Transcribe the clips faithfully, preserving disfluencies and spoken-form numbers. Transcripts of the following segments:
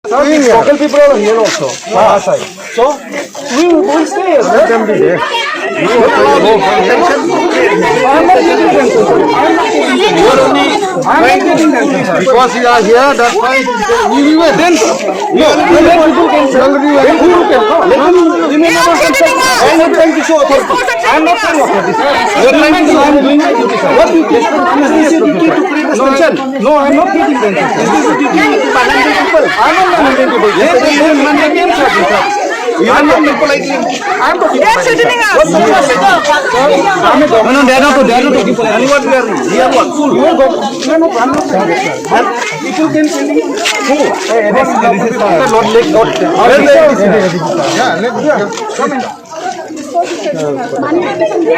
Local people are here also. Ah, side. So, we will stay here. Let them be there. I'm not getting tension. I'm not getting tension. Because you are here, that's why we will wait. Then, no, let people can say. Let them, let them, let them, I'm not trying to show authority. I'm not trying to show authority. What I'm doing, I'm doing my duty, sir. What duty? I'm doing my duty to create tension. No, I'm not creating tension. This is the duty of Mandalay people. I'm not Mandalay people. They, they, they, Mandalay came for this, sir. You are not people like me. I'm talking about this, sir. What the fuck is that? No, no, they are not, they are not talking for anyone. We are, we are what? Full. You are go-, no, no, I'm not saying that, sir. But people can tell me, who? Hey, this is, this is, sir. Not like, not, yeah, let, yeah. Come in.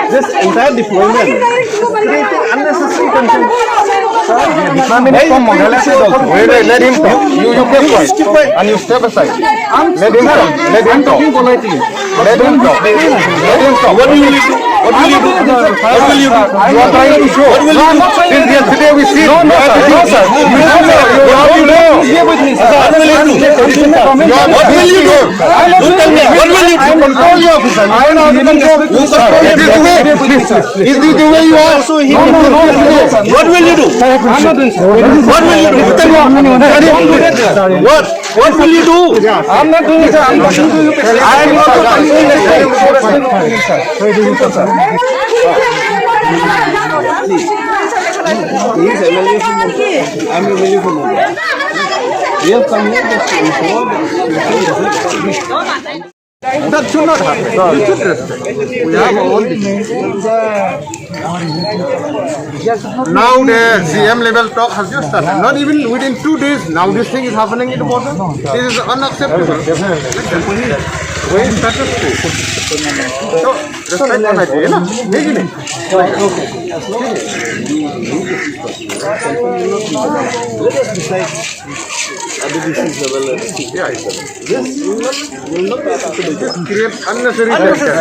This entire deployment is creating unnecessary tension. Deployment from Meghalaya side also. Wait, wait, let him talk. You, you keep quiet. And you step aside. Let him talk. Let him talk. Let him talk. Let him talk. What will you do? What will you do? What will you do? You are trying to show. What will you do? Since yesterday we see. No, no, sir. No, sir. You know, you know. What will you do? What will you do? What will you do? You tell me, what will you do? You control your officer. I know. You control your officer. Is this the way, is this the way you are? No, no, no, no, no, sir. What will you do? I'm not doing, sir. What will you do? You tell me. What? What will you do? I'm not doing, sir. I'm not doing, sir. I am also doing the same. He is M L A from Mumbai. I'm M L A from Mumbai. We have come here just to ensure that that should not happen. You should respect. We have our own decisions. Now the C M level talk has just started. Not even within two days, now this thing is happening in the border. This is unacceptable. Where is status quo? So, respect होना चाहिए ना, है कि नहीं? Let us decide. Other issues level, yeah, this will not, will not be acceptable. Just create unnecessary tension.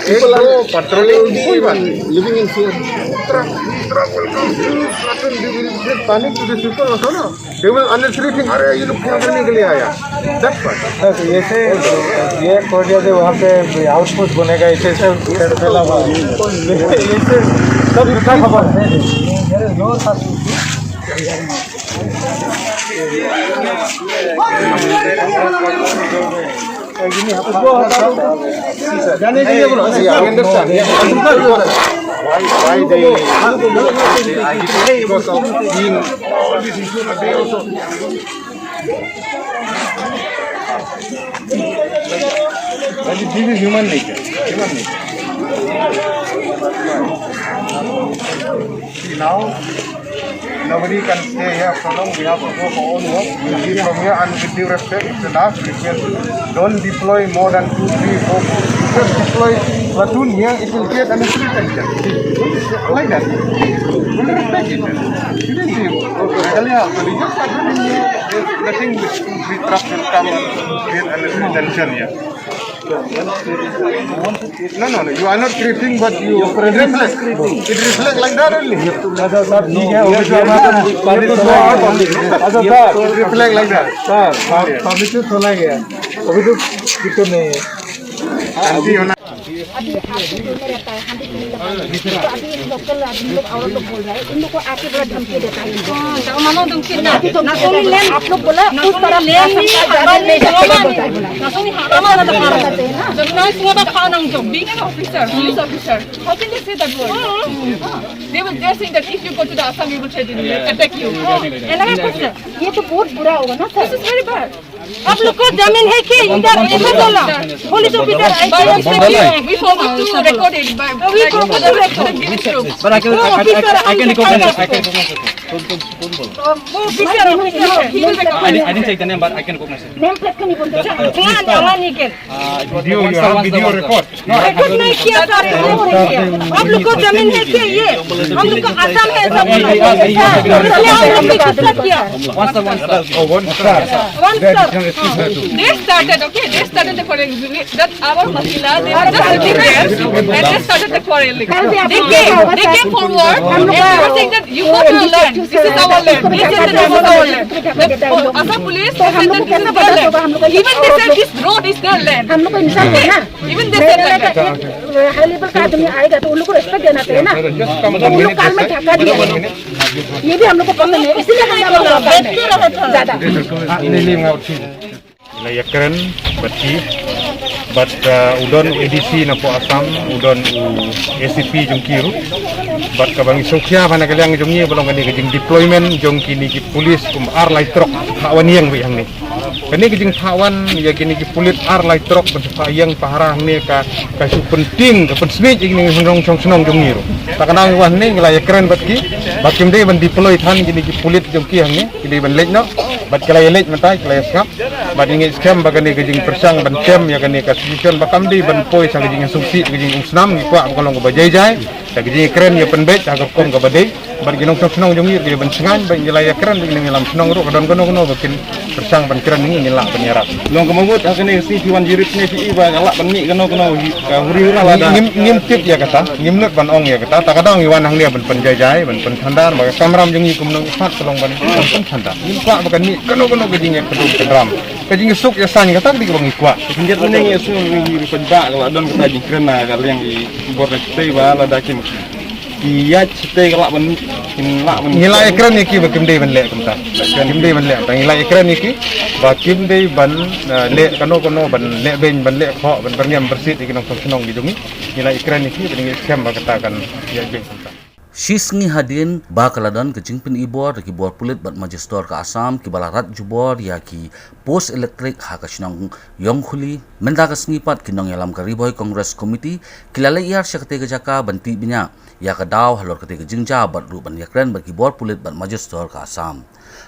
एक दो patrolling की कोई बात नहीं. Living in fear. Truck, truck will come. They will create panic to the people also, no? They will unnecessary think, अरे, ये लोग क्या करने के लिए आया? That's what. सर, ये से, ये कोरिया से वहाँ पे आउटपोस्ट बनेगा, इसे सब पहला हुआ. ये से सब इतना खबर है. जाने के लिए बोलो. Why, why they, because of being, this is human nature. Human nature. See, now, nobody can stay here for long. We have to go for own work. We leave from here, and with due respect, it's the last request. Don't deploy more than two, three, four. You just deploy platoon here, it will create unnecessary tension. Like that. We respect it. You didn't see. Really, yeah, but you just started in here. There's nothing which two, three trucks will come and create unnecessary tension here. No, no, no. You are not creating, but you, it reflects. It reflects like that only. अच्छा सर, ठीक है, अभी तो हमारा पानी तो अच्छा सर, it reflects like that. सर, परमिशन चला गया, अभी तो दिक्कत नहीं है. शांति होना. अभी आपके दोनों रहता है, हम भी तीन लोग हैं। तो अभी लोकल आदमी लोग, औरत लोग बोल रहा है, इन लोग को आके बड़ा धमकी देता है इनको। हाँ, तो मानो धमकी ना। अभी तो आप लोग बोला, उस तरफ ले नहीं, हमारे ले जाओ, बोलता है, बोला। Being an officer, police officer, how can they say that word? They will, they are saying that if you go to the Assam, we will threaten you, attack you. ये तो बहुत बुरा होगा ना सर। This is very bad. आप लोग को जमीन है कि इधर ऐसे बोला? पुलिस ऑफिसर, I P S, we forgot to record it, but we forgot to record. Give it to. But I can, I, I, I, I can record it. I can record it. वो पीछे रहो, पीछे रहो। He will be I didn't, I didn't take the name, but I can recognize it. नेम प्लेट का नहीं बोलते। Just, uh, please stop. Uh, it was Video, you have video record. Record नहीं किया सर, नहीं किया। आप लोग को जमीन है क्या ये? हम लोग का आसाम है, सब बोला। इसलिए हम लोग ने किसका किया? One sir, one sir. Oh, one sir. One sir. They started, okay? They started the quarrel. That our Mahila, they were just sitting there and they started the quarrel. They came, they came forward and they were saying that you go to your land, this is our land. They said that this is our land. The, uh, Assam police, they said that this is their land. Even they said this road is their land. हम लोग को इंसान है ना। Even they said like that. हाई लेवल का आदमी आएगा तो उन लोग को रेस्पेक्ट देना चाहिए ना। तो उन लोग काल में धक्का दिया। ये भी हम लोग को पसंद है, इसीलिए हम लोग को ज्यादा। Ila ïakren bad ki, bad, uh, u don u A D C na pdeng Assam, u don u A C P jong ki ruh. Bad kaba ngi sngewkhia ba na ka liang jong ngi ba long kane ka jingdeployment jong kine ki police kum ar lai trok ha wan ïeng bad hangne. Kane ka jingphah wan ïa kine ki pulit ar lai trok ban sa phah ïeng pahara hangne ka, ka shu pyntieng, ka pynsmit ïa kine ki nongshong shnong jong ngi ruh. Ta ka daw ngi wan hangne ngi la ïakren bad ki ba kim dei ban deploy than kine ki pulit jong ki hangne, ki dei ban leit noh. Bad ki la ïaleit mynta, ki la ïaskhem. Bad ngi ngeit skhem ba kane ka jingpyrshang ban tem ïa kane ka situation ba kam dei ban poi sha ka jingïasngewsih, ka jingumsnam, ngi kwah ba ka long kaba jai jai. Da ka jingïakren ïa pynbeit ha ka rukom kaba dei. Bad ki nongshong shnong jong ngi ruh ki dei ban shngaiñ, bad ngi la ïakren bad ki nongïalam shnong ruh, ka don kano kano ba kin pyrshang ban kren ngi, ngin lah ban ïarap. Long kumno mut ha kane ka sngi phi wan jirit ne phi i ba ka lah ban mih kano kano ka huri hura lada. Ngim, ngim tip ïa kata, ngim nud ban ong ïa kata, ta ka daw ngi wan hangne ban pynjai jai, ban pynthandar, ba ka kamram jong ngi kumno pat ka long ban, ban pynthandar. Ngim kwah ba kan mih kano kano ka jingïakynduh kynram. Ka jingsuk ïasaiñ kata ka dei kaba ngi kwah. Khyndiat mynne ngi ïasuk ngi, ngi paidbah ka la don kata jingkren na ka liang i bor na kitei ba lada kim ki ïaid kitei ka lah ban, kin lah ban. Ngi la ïakren ïa ki ba kim dei ban leh kumta. Kim dei ban leh kumta. Ngi la ïakren ïa ki ba kim dei ban, eh, leh kano kano, ban leh beiñ, ban leh khoh, ban byrngem byrsit ïa ki nongshong shnong ki jong ngi. Ngi la ïakren ïa ki ba ngi skhem ba kata kan ïaid beiñ kumta. Shi sngi hadien ba ka la don ka jingpyni bor da ki bor pulit bad majistor ka Assam kiba la rat jubor ïa ki post elektrik ha ka shnong Ïongkhuli, mynta ka sngi pat ki nongïalam ka Ri Bhoi Congress Committee ki la leit ïar sha katei ka jaka ban tih bniah ïa ka daw halor katei ka jingjia bad ruh ban ïakren bad ki bor pulit bad majistor ka Assam.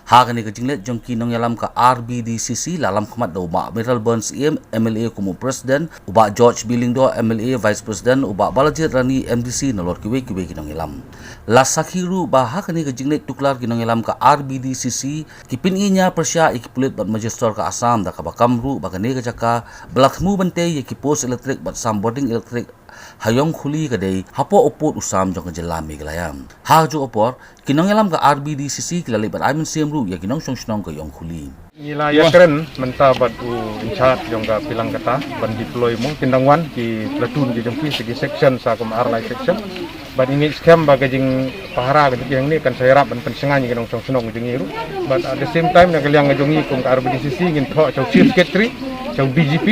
Ha kane ka jingleit jong ki nongïalam ka R B D C C la lamkhmat da u Bah Mayralborn Syiem, M L A kum u President, u Bah George B Lyngdoh, M L A, Vice President, u Bah Balajied Rani, M D C, nalor kiwei kiwei ki nongïalam. La sakhi ruh ba ha kane ka jingleit tuklar ki nongïalam ka R B D C C ki pyni ñiar pyrshah ïa ki pulit bad majistor ka Assam da kaba kam ruh ba kane ka jaka ba la thmu ban tei ïa ki post elektrik bad sam bording elektrik ha Ïongkhuli ka dei hapoh u pud u sam jong ka jylla Meghalaya. Ha kajuh ka por, ki nongïalam ka R B D C C ki la leit ban ai mynsiem ruh ïa ki nongshong shnong ka Ïongkhuli. Ngi la ïakren mynta bad u in charge jong ka Pilangkata ban deploy mo, kin dang wan ki platoon ki jong ki, sa ki section sa kum ar lai section. Bad ngi ngeit skhem ba ka jingpahara ka jong ki hangne kan sa ïarap ban pynshngaiñ ïa ki nongshong shnong jong ngi ruh. Bad at the same time na ka liang ka jong ngi kum ka R B D C C ngin thoh sha u Chief Secretary, sha u D G P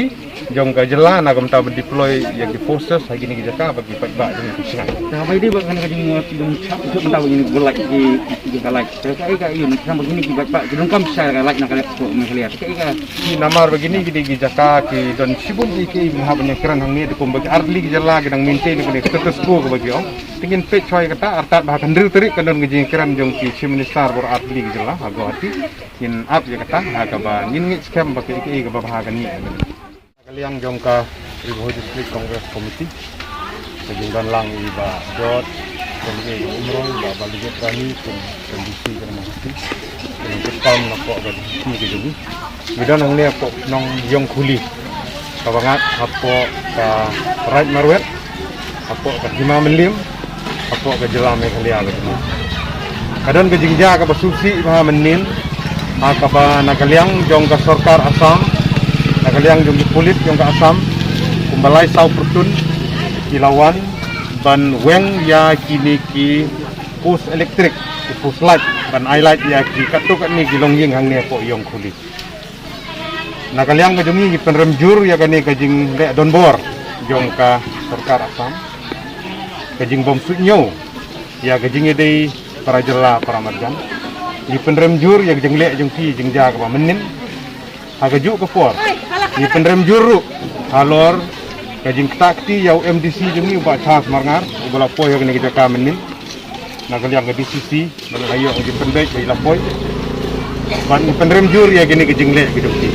jong ka jylla na kumta ban deploy ïa ki forces ha kine ki jaka ba ki paidbah jong ngi ki shngaiñ. Tang ba i dei ba kan ka jingmut jong chap chap mynta ba ngin go light ki, ki ka light. Ka, ka, ka, ïa, na ka ba kine ki paidbah ki donkam sha ka light na ka light ko Meghalaya. Ka, ka, ka. Ki namar ba kine ki dei ki jaka ki don shibun ki, ki, ha ban ïakren hangne, da kumba ki artylli ki jylla ki dang maintain kane ka status quo kaba ki ong. Te ngin peit shuwa ïa kata, artat ba ha ka hynriew tarik kan don ka jingïakren jong ki Chief Minister bad artylli ki jylla ha Guwahati. Ngin ap ïa kata ha kaba ngin ngeit skhem ba kaei kaei kaba bha kan mih. Na ka liang jong ka Ri Bhoi District Congress Committee, ka jingdon lang i Bah George, M L A ka Umroi, Bah Balajied Rani kum M D C ka Nongmahsing. Ka nongkit kam na pdeng ka D C ka jong ngi. Ngi don hangne hapoh shnong Ïongkhuli, kaba ngat hapoh ka Raid Marwet, hapoh ka Hima Mylliem, hapoh ka jylla Meghalaya ka jong ngi. Ka don ka jingjia kaba sngewsih bha mynnin, ha kaba na ka liang jong ka sorkar Assam, na ka liang jong ki pulit jong ka Assam, kumba lai saw pyrthun ki la wan ban weng ïa kine ki post elektrik, ki post light, ban ai light ïa ki katto katne ki longïing hangne hapoh Ïongkhuli. Na ka liang ka jong ngi ngi pynrem jur ïa kane ka jingleh donbor jong ka sorkar Assam, ka jingbym suidñiew ïa ka jingïadei para jylla para marjan. Ngi pynrem jur ïa ka jingleh jong ki jingjia kaba mynnin. Ha kajuh ka por ngi pynrem jur ruh halor ka jingktah kti ïa u M D C jong ngi u Bah Charles Marngar uba la poi ha kane ka jaka mynnin. Na ka liang ka D C C, ba la ïoh ka jingpynbeit ba i la poi. Ban pynrem jur ïa kine ki jingleh ki jong ki.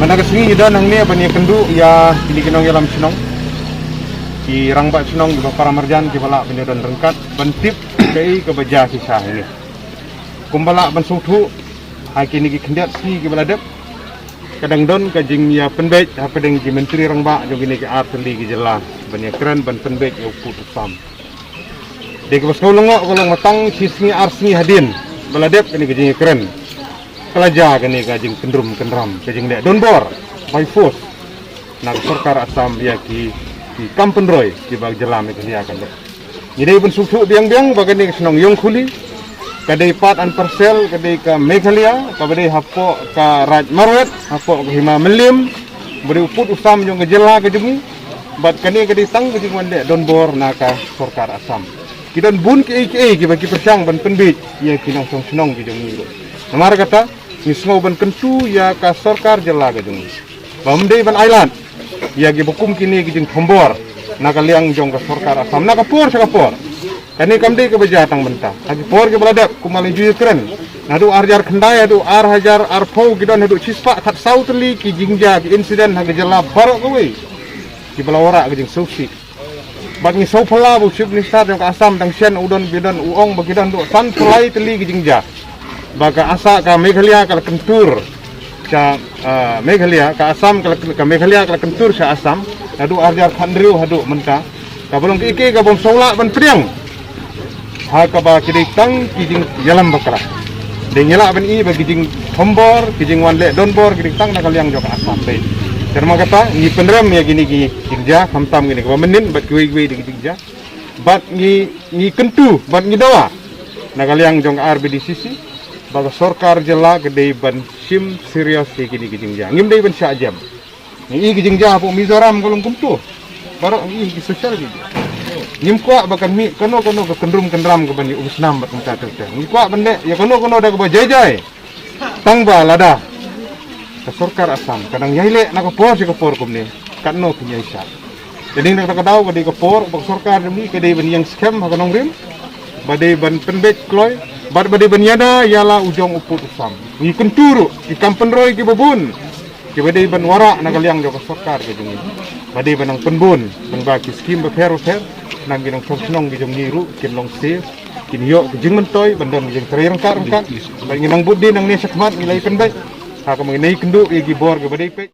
Mynta ka sngi ngi don hangne ban ïakynduh ïa kine ki nongïalam shnong, ki rangbah shnong kiba para marjan kiba lah ban ïadon ryngkat ban tip kaei kaba jia shisha hangne. Kumba lah ban sngewthuh ha kine ki khyndiat sngi kiba la dep, ka dang don ka jingïapynbeit hapdeng ki myntri rangbah jong kine ki ar tylli ki jylla ban ïakren ban pynbeit ïa u pud u sam. Dei kaba sngewlyngngoh ka long ba tang shi sngi ar sngi hadien ba la dep kane ka jingïakren, ka la jia kane ka jingkyndrum kyndram, ka jingleh donbor by force na ka sorkar Assam ïa ki, ki kam pynroi kiba jylla Meghalaya ka leh. Ngi dei ban sngewthuh biang biang ba kane ka shnong Ïongkhuli ka dei part and parcel, ka dei ka Meghalaya, kaba dei hapoh ka Raid Marwet, hapoh ka Hima Mylliem, ba dei u pud u sam jong ka jylla ka jong ngi. Bad kane ka dei tang ka jingwan leh donbor na ka sorkar Assam. Ki don bun kiei kiei kiba ki pyrshang ban pynbeit ïa ki nongshong shnong ki jong ngi ruh. Namar kata, ngi sngew ban kyntu ïa ka sorkar jylla ka jong ngi ba ym dei ban ailad ïa kiba kum kine ki jingthombor na ka liang jong ka sorkar Assam na ka por sha ka por. Kane kam dei kaba jia tang mynta, ha ki por kiba la dep kumba la ju ïakren, naduh ar hajar khyndai haduh ar hajar arphew ki don haduh shispah khatsaw tylli ki jingjia, ki incident ha ka jylla baroh kawei kiba la wanrah ka jingsngewsih. Bad ngi sngewphylla ba u Chief Minister jong ka Assam dang shen u don, ba don, u ong ba ki don haduh san phew lai tylli ki jingjia. Ba ka Assa-, ka Meghalaya ka la kyntur sha, ah, Meghalaya, ka Assam ka la, ka Meghalaya ka la kyntur sha Assam naduh ar hajar khathynriew haduh mynta. Kaba long kiei kiei kaba ym sngewlah ban pdiang ha kaba ki dei tang ki jingïalam bakla. Dei ngi lah ban i ba ki jingthombor, ki jingwan leh donbor ki dei tang na ka liang jong ka Assam dei. Te namar kata ngi pynrem ïa kine ki jingjia, khamtam kine kiba mynnin bad kiwei kiwei de ki jingjia. Bad ngi, ngi kyntu bad ngi dawa na ka liang jong ka R B D C C ba ka sorkar jylla ka dei ban shim serious ïa kine ki jingjia. Ngim dei ban shah jem. Ngi i ki jingjia hapoh Mizoram ka long kumto. Baroh ngi i ki social media. Ngim kwah ba kan mih kano kano ka kyndrum kyndram kaban ïa u snam bad kumta ter ter. Ngi kwah ban leh ïa kano kano da kaba jai jai. Tang ba lada ka sorkar Assam ka dang ïai leh na ka por sha ka por kumne, katno phin ïai shah. Te dei na kata ka daw ka dei ka por ba ka sorkar jong ngi ka dei ban ïeng skhem ha ka nongrim, ba dei ban pynbeit kloi, bad ba dei ban ïada ïa la u jong u pud u sam. Ngi kyntu ruh ki kam pynroi kiba bun kiba dei ban wanrah na ka liang jong ka sorkar ka jong ngi, ba dei ban nang pynbun lyngba ki skim bapher bapher. Nang ki nongshong shnong ki jong ngi ruh kin long safe, kin ïoh ki jingmyntoi ban don ki jingtrei ryngkat ryngkat. Bad ngi nang bud dien nangne shakhmat ngi la ïa pynbeit ha kaba ngi nang ïakynduh ïa ki bor kiba dei peit.